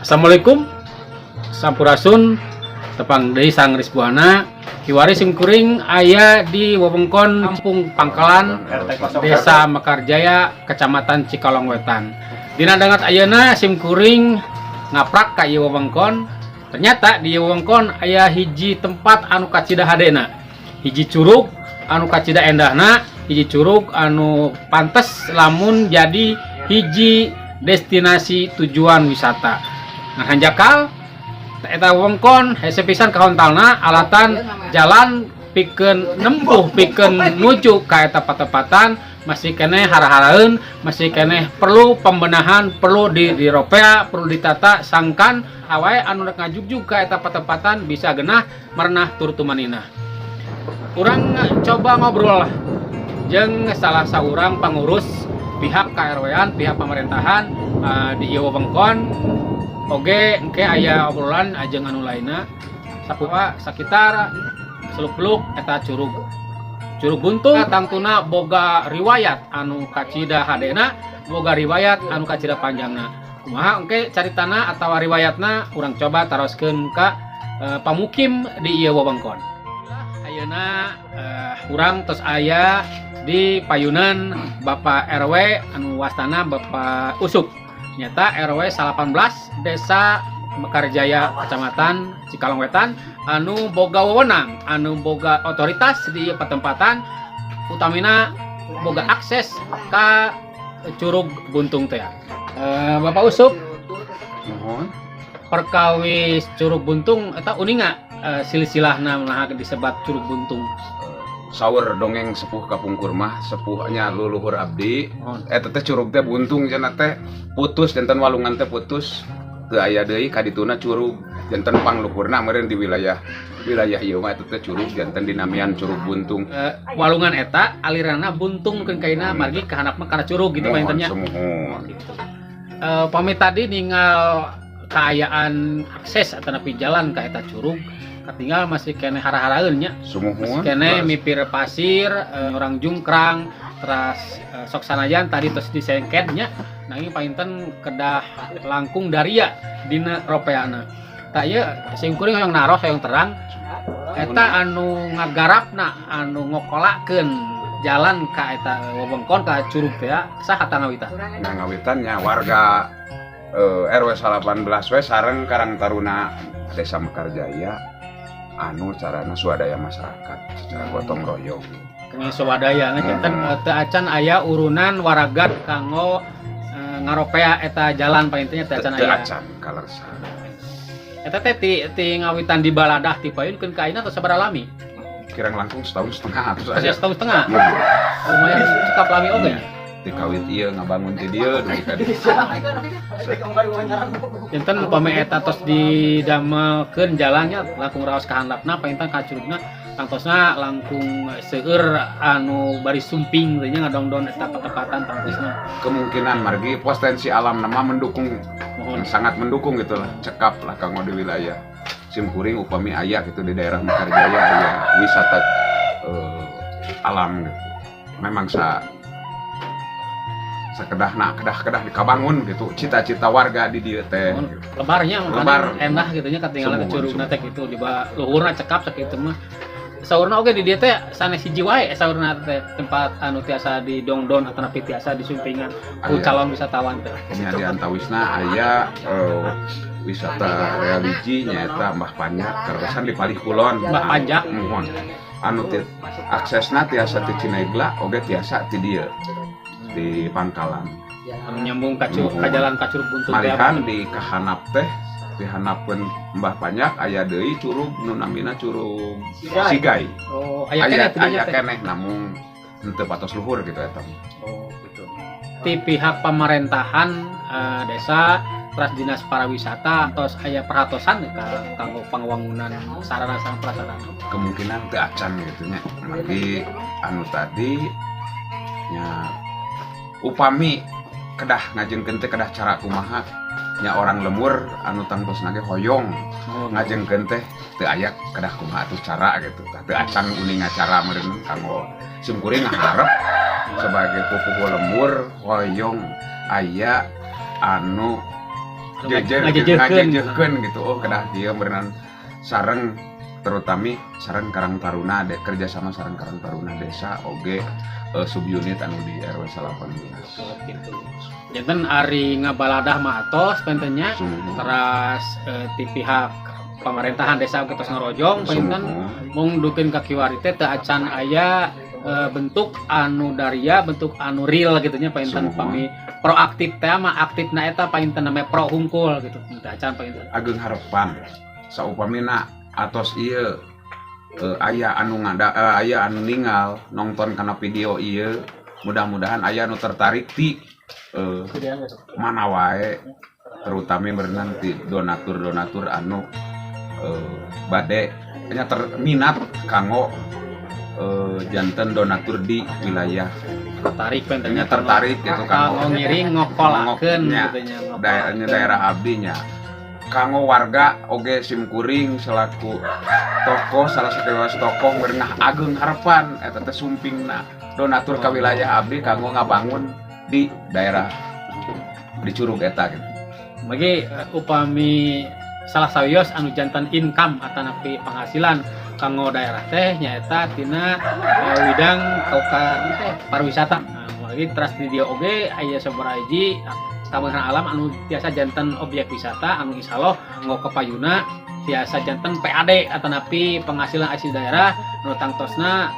Assalamualaikum, Sampurasun, tepang deui sareng Risbuana. Kiwari simkuring aya di wewengkon Kampung Pangkalan, Desa Mekarjaya, Kecamatan Cikalong Wetan. Dina danget ayeuna simkuring ngaprak ka ieu wewengkon. Ternyata di ieu wewengkon aya hiji tempat anu kacida hadena, hiji curug anu kacida endahna, hiji curug anu pantes lamun jadi hiji destinasi tujuan wisata. Nah, hanjakal eta wewengkon hese pisan kahontalna, alatan jalan pikeun nempuh, pikeun nuju ka eta patempatan masih keneh hara-haraeun, masih keneh perlu pembenahan, perlu di diropea, perlu ditata sangkan awae anu rek ngajugjug ka eta patempatan bisa genah merenah tur tumaninah. Urang coba ngobrol lah jeung salah saurang pengurus pihak KRW-an, pihak pemerintahan di ieu wewengkon. Oge engke aya obrolan ajeng anu lainna sakumaha sakitar seluk-beluk eta curug Curug Buntung. Tangtuna boga riwayat anu kacida hadena, boga riwayat anu kacida panjangna. Kumaha engke caritana atawa riwayatna, urang coba taroskeun ka pamukim di ieu wewengkon. Ayeuna urang tos aya di payunan Bapak RW anu wastana Bapak Usup, nyata RW 18 Desa Mekarjaya, Kecamatan Cikalong Wetan, anu boga wewenang, anu boga otoritas di patempatan, utamina boga akses ka Curug Buntung teh. Bapak Usup. Mohon. Perkawis Curug Buntung eta uninga silsilahna naha disebat Curug Buntung? Saur dongeng sepuh kapungkur mah, sepuhnya leluhur abdi. Mohon. Eta teh curug teh buntung cenah teh putus, janten walungan teh putus, teu aya deui, kadituna curug, janten pangluhurna meureun di wilayah wilayah ieu mah eta teh curug, janten dinamian Curug Buntung. Walungan eta aliranna buntung mungkin kaina, margi kahandap mah kana curug gitu. Mohon. Panginten nya. Sumuhun. Pami tadi ningal kaayaan akses atau nepi jalan ka eta curug, katinggal masih keneh hara-haraeun nya. Masih Sumuhun. Keneh mipir pasir, orang jungkrang teras, sok sanajan tadi terus disengket nya, nanging panginten kedah langkung daria dina ropeana. Tah, ieu simkuring hoyong naros, hoyong terang eta anu ngagarapna, anu ngokolakeun jalan ka eta wewengkon, ka curug teh saha ngawitan? Nah, ngawitannya warga RW 18 we sareng Karang Taruna Desa Mekarjaya anu carana swadaya masyarakat secara gotong royong. Kanggo swadaya janten teu acan aya urunan waragat kanggo ngaropea eta jalan, paling teu acan Teu aya. acan kalersan. Eta teh ti ngawitan di baladah ti payun keun ka ayeuna tos sabaraha lami? Kirang langkung setahun setengah terus Tos aya. Setahun setengah. Iya. Lumayan cekap lami oge nya. Ti kawit ieu ngabangun ti dieu dugi ka dieu. Janten upami eta tos didamelkeun jalannya langkung raos ka handapna, panginten ka curugna tangtosna langkung seueur anu bari sumping teh nya, ngadongdon eta ketepatan tangtosna. Kemungkinan margi potensi alam nama mendukung, Mohon. Sangat mendukung gitu lah, cekap lah kanggo di wilayah simkuring upami aya gitu di daerah Mekarjaya aya wisata alam gitu. Memang sakedahna kedah-kedah dikabangun gitu cita-cita warga di dieu teh. Mohon. Lebarnya Lebar. makanya endah gitu nya katinggalan ke Sumuhun, curugna teh gitu di bawah luhurna cekap sakitu mah. Saurna oge di dieu teh sanes hiji wae saurna teh tempat anu tiasa di dongdon atau napi tiasa disumpingan ku Aya. Calon wisatawan teh. Nya di antawisna aya wisata religi, nyaeta Mbah Panjak, karesan di palih kulon. Mbah Panjak. Muhun, anu ti, aksesna tiasa ti Cinaigla oge tiasa ti dieu di Pangkalan. Anu nyambung ka jalan ka Curug Buntung teh. Malihan di kahanap teh, di hanapeun Mbah Panjak aya deui curug nu namina Curug Sigai. Oh, aya Aya keneh tadinya aya teh. Keneh, namung henteu patos luhur gitu eta. Oh, gitu. Di pihak pemerintahan desa teras dinas pariwisata tos aya perhatosan ka kanggo pangwangunan sarana sareng prasarana? Kemungkinan teu acan gitu nya. Margi anu tadi nya, upami kedah ngajengkeun teh kedah cara kumaha nya, orang lembur anu tangtosna ge hoyong ngajengkeun teh teu aya, kedah kumaha atuh cara gitu. Tah, teu acan uninga cara meureun kanggo simkuring ngaharep sebagai pupuhu lembur hoyong aya anu jejer gitu, Ngajejeurkeun. Ngajejeurkeun gitu, oh kedah dieu meureun sareng terutami sareng Karang Taruna de, kerjasama sareng Karang Taruna desa oge subunit anu di RW 18. Oh, gitu. Janten ari ngabaladah mah atos panginten nya. Sumuhun. Teras ti pihak pemerintahan desa oge tos ngarojong panginten. Sumuhun. Mung dugi ka kiwari teh teu acan aya bentuk anu daria, bentuk anu real gitu nya panginten. Sumuhun. Pami proaktif teh mah aktifna eta panginten namanya pro hungkul gitu, teu acan panginten. Ageng harapan saupamina atos ieu aya anu ngada aya anu ningal nonton kana video ieu, mudah-mudahan aya anu tertarik ti mana wae, terutama berenang ti donatur-donatur anu bade nya terminat kanggo janten donatur di wilayah. Tertarik panginten nya tertarik gitu kanggo kanggo ngiring ngokolakeun Nya, gitu nya. Daerahnya daerah abdi nya kanggo warga oge simkuring selaku tokoh, salah satu tokoh berenah ageng harapan eta teh sumpingna donatur ka wilayah abdi kanggo ngabangun di daerah di curug eta gitu. Bagi upami salah sawios anu janten income atanapi penghasilan kanggo daerah teh nyaeta tina widang kauka teh pariwisata. Nah, lagi teras di dieu oge aya sabaraha hiji kabeungharan alam anu tiasa janten objek wisata anu insyaallah nggo kapayuna tiasa janten PAD atanapi penghasilan asli daerah anu tangtosna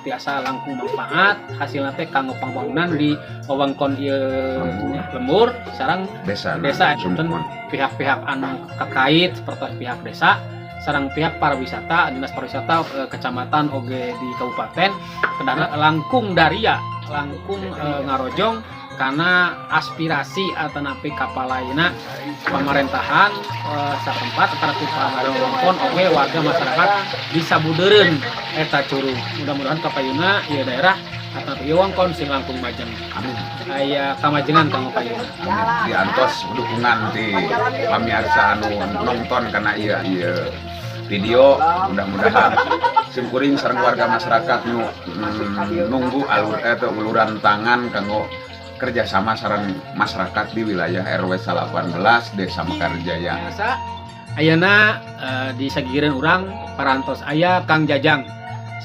tiasa langkung manfaat hasilna teh kanggo pangbangunan di wewengkon ieu lembur sareng desa. Desa. Sumuhun. Pihak-pihak anu terkait seperti pihak desa sareng pihak pariwisata, dinas pariwisata kecamatan oge di kabupaten kedahna langkung daria, langkung ngarojong karena aspirasi atanapi kapalaina pemerintahan satempat atanapi wewengkon oge warga masyarakat bisa budeureun eta curug. Mudah-mudahan kapayuna ieu daerah atau ieu wewengkon sing langkung majeng. Amin. Aya kamajengan kanggo payuna. Amin. Diantos dukungan ti pamirsa anu nonton karena ieu ieu video, mudah-mudahan simkuring sareng warga masyarakat nu nunggu alur teu uluran tangan kanggo kerjasama sareng masyarakat di wilayah RW 18 Desa Mekarjaya. Biasa ayeuna di sagigireun urang parantos aya Kang Jajang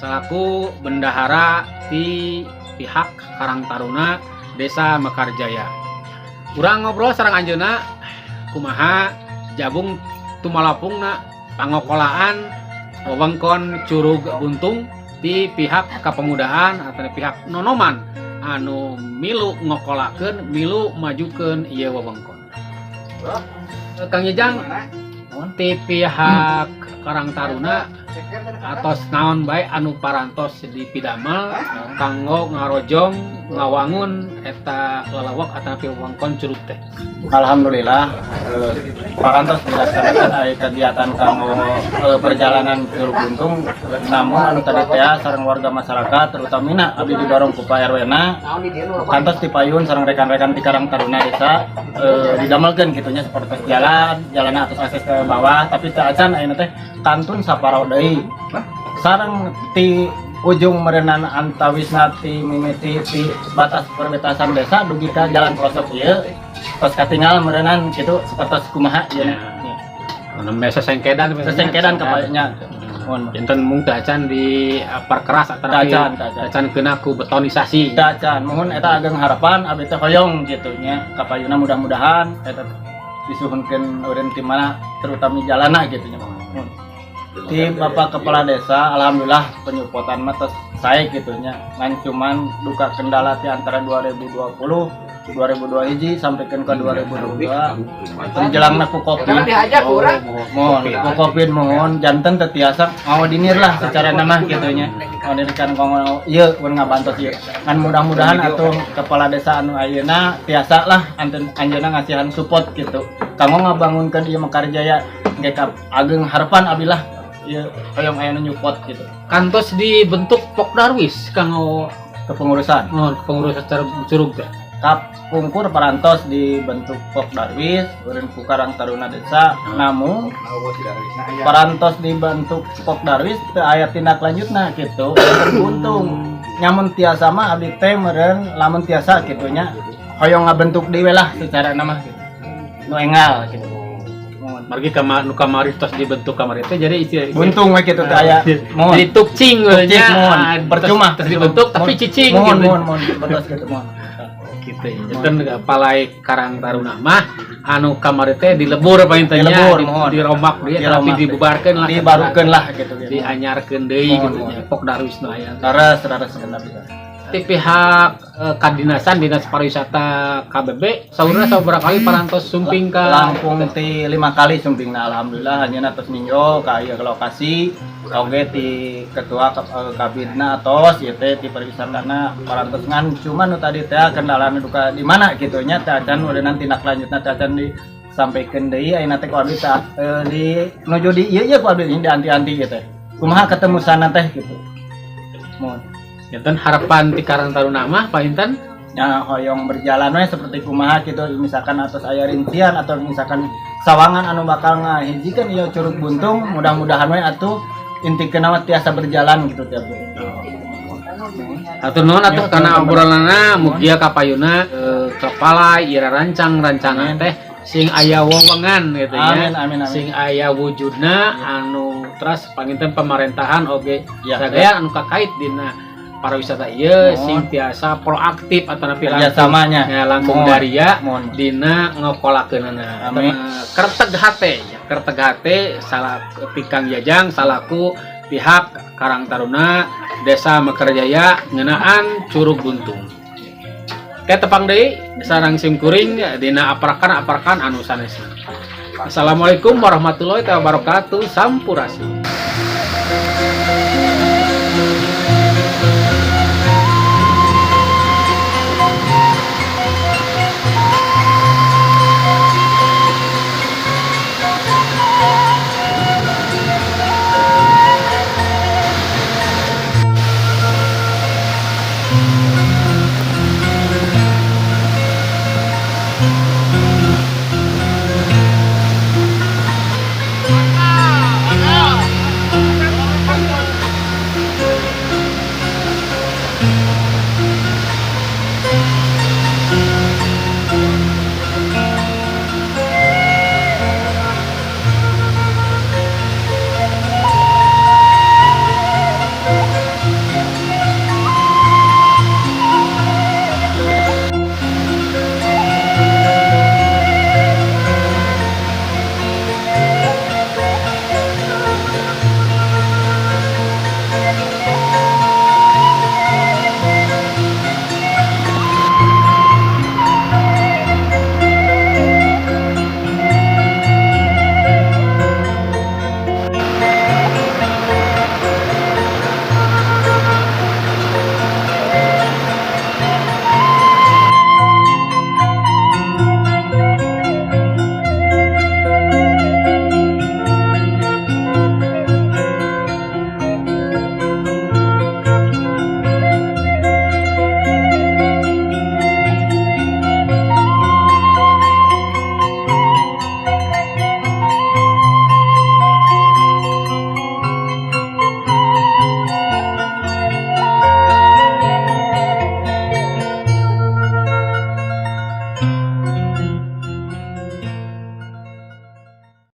selaku bendahara di pihak Karang Taruna Desa Mekarjaya. Urang ngobrol sareng anjeunna. Kumaha jabung tumalapungna pangokolaan wewengkon Curug Buntung di pihak kepemudaan atau di pihak nonoman anu milu ngokolakeun, milu majukeun ieu wewengkon. Kang Jajang, ti pihak Karang Taruna atos naon bae anu parantos dipidamel kanggo ngarojong ngawangun eta lelewek atau wewengkon curug teh? Alhamdulillah, parantos dilaksanakan aya kegiatan kanggo perjalanan Curug Buntung. Namun anu tadi teh sareng warga masyarakat, terutamina abdi didorong ku Pak RW na, kantos dipayun sareng rekan-rekan di Karang Taruna desa, didamelkeun kitu nya, seperti jalan jalan atas akses ke bawah, tapi teu acan. Ayeuna teh kantun saparo deui sareng ti ujung merenan antawisna ti mimiti ti batas perbatasan desa dugi ka jalan pelosok ieu tos katingal merenan kitu seperti kumaha ieu nya. Anu sesengkedan. Sesengkedan kapayanya. Mohon. Janten mung teu acan di perkeras atau Teu acan, teu acan. Acan kena ku betonisasi. Teu acan. Mohon eta ageng harapan abdi teh hoyong kitu nya kapayuna, mudah-mudahan eta disuhunkeun urang ti mana, terutama jalana gitu nya. Mohon. Di Bapak Kepala Desa, alhamdulillah penyupotan mah tos sae kitu nya. Ngan cuman duka kendala di antara 2020, 2021 sampai ke 2022 menjelangna ku Covid. Mohon ku Covid, mohon janten teu tiasa ngawadinir lah secara nama gitu nya, ngawadinirkan kanggo ieu mun ngabantos ieu. Ngan mudah-mudahan atuh kepala desa anu ayeuna tiasa lah anten anjeunna ngasihan support gitu kanggo ngabangunkeun ieu Mekarjaya ge. Ageng harapan abdi lah ieu, hoyong aya nu nyupport gitu. Kantos dibentuk Pokdarwis kanggo kepengurusan? Oh, pengurus secara curug teh. Kapungkur parantos dibentuk Pokdarwis urang ku Karang Taruna desa, namun parantos dibentuk Pokdarwis teu aya tindak lanjutna gitu. Untung nyamun tiasa mah abdi teh meureun lamun tiasa kitu nya hoyong ngabentuk deui we lah secara nama gitu nu enggal gitu. Mohon. Margi kama nu kamari tos dibentuk kamari teh, jadi istilah Buntung we kitu teh aya, mohon. Jadi tukcing we Tukcing, nya. mohon. Ah, Percuma. tos dibentuk tapi cicing mohon gitu. Mohon, mohon betul gitu, mohon. Gitu ya. Janten palai Karang Taruna mah anu kamari teh dilebur apa intinya? Dilebur, mohon. Dirombak deui tapi Dirombak. Dibubarkeun lah. Dibarukeun lah gitu gitu. Dianyarkeun deui Mohon, gitu mohon. Nya. Pokdarwis nu aya. Leres, leres, bener bisa. Di pihak kadinasan Dinas Pariwisata KBB saurna sababaraha kali parantos sumping ka? Langkung ti 5 kali sumpingna, alhamdulillah hanya tos ninjo ka ieu ke lokasi oge ti ketua kabidna atos ieu teh ti pariwisatana parantos. Ngan cuman nu tadi teh kendalana duka di mana kitu nya, teh acan udah tindak lanjutna, teh acan disampaikeun deui. Ayeuna teh ku abdi teh di nuju di ieu ieu ku abdi di anti-anti ieu teh kumaha ketemu sana teh gitu, mohon. Janten harapan ti Karang Taruna mah panginten? Ya, hoyong berjalan we seperti kumaha gitu, misalkan atas aya rincian atau misalkan sawangan anu bakal ngahijikeun ieu Curug Buntung, mudah-mudahan we atuh inti mah tiasa berjalan gitu tiap. Hatur nuhun atuh kana obrolanna, mugia kapayuna kepala ira rancang-rancangan teh sing aya wewengan gitu ya. Amin, amin, amin. Sing aya wujudna anu teras panginten pemerintahan oge sadaya anu kakait dina pariwisata ieu Mohon. sing tiasa proaktif atau napi langkung kerjasamanya ya, langkung Mohon. daria Mohon. dina ngokolakeunana. Amin. Kerteg hate ya, kerteg hate salah ti Kang Jajang salaku pihak Karang Taruna Desa Mekarjaya ngeunaan Curug Buntung. Kayak tepang deui sareng sim kuring dina aprakan-aprakan anu sanesna. Assalamualaikum warahmatullahi wabarakatuh. Sampurasun.